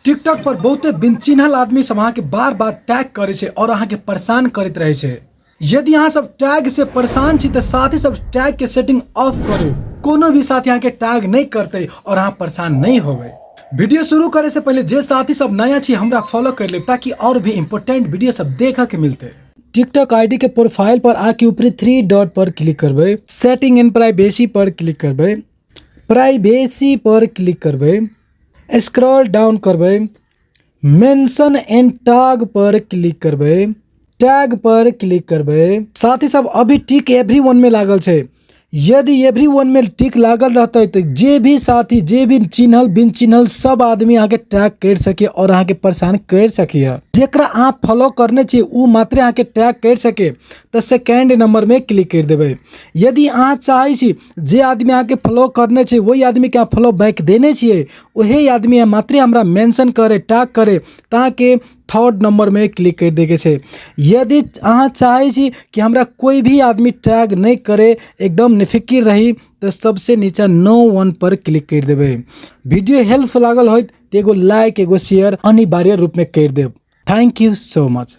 TikTok पर बहुते बिन चिन्हल आदमी सब अहाँके बार बार टैग करै छै और अहाँके परेशान करैत रहै छै। यदि अहाँ सब टैग से परेशान छी तऽ साथी सब टैग के सेटिंग ऑफ करू, कोनो भी साथी अहाँके टैग नहीं करते और अहाँ परेशान नहीं होबै। वीडियो शुरू करे से पहले जे साथी सब नया छी हमरा फॉलो कर लेब ताकि और भी इम्पोर्टेंट वीडियो सब देखे के मिलते। टिकटॉक आईडी के प्रोफाइल पर आके ऊपरी 3 डॉट पर क्लिक करबै, setting and privacy per click करबै, प्राइवेसी पर क्लिक करबै, स्क्रॉल डाउन करबै, mention and tag per click करबै, टैग पर क्लिक करबै। साथी सब अभी टिक एवरी वन में लागल छै, यदि एवरी वन में टिक लागल रहतै तऽ जे भी साथी जे भी चिन्हल बिन चिन्हल सब आदमी अहाँके टैग करि सके और अहाँके परेशान करि सकैए। जेकरा अहाँ फॉलो करने छियै ओ मात्रे अहाँके टैग करि सके तऽ सेकेंड नंबर में क्लिक करि देबै। यदि अहाँ चाहै छी जे आदमी अहाँके फॉलो करने छै ओहि आदमीके अहाँ फॉलो बैक देने छियै ओहे आदमी मात्रे हमरा मेंशन करे टैग करे तऽ अहाँके थर्ड नंबरमे क्लिक करि दैके छै। यदि अहाँ चाहै छी कि हमरा कोइ भी आदमी टैग नहि करे, एकदम निफिकिर रही, तऽ सबसे नीचा नो वन पर क्लिक करि देबै। वीडियो हेल्प लागल होइत तऽ एगो लाइक एगो शेयर अनिवार्य रूपमे करि देब। Thank you so much.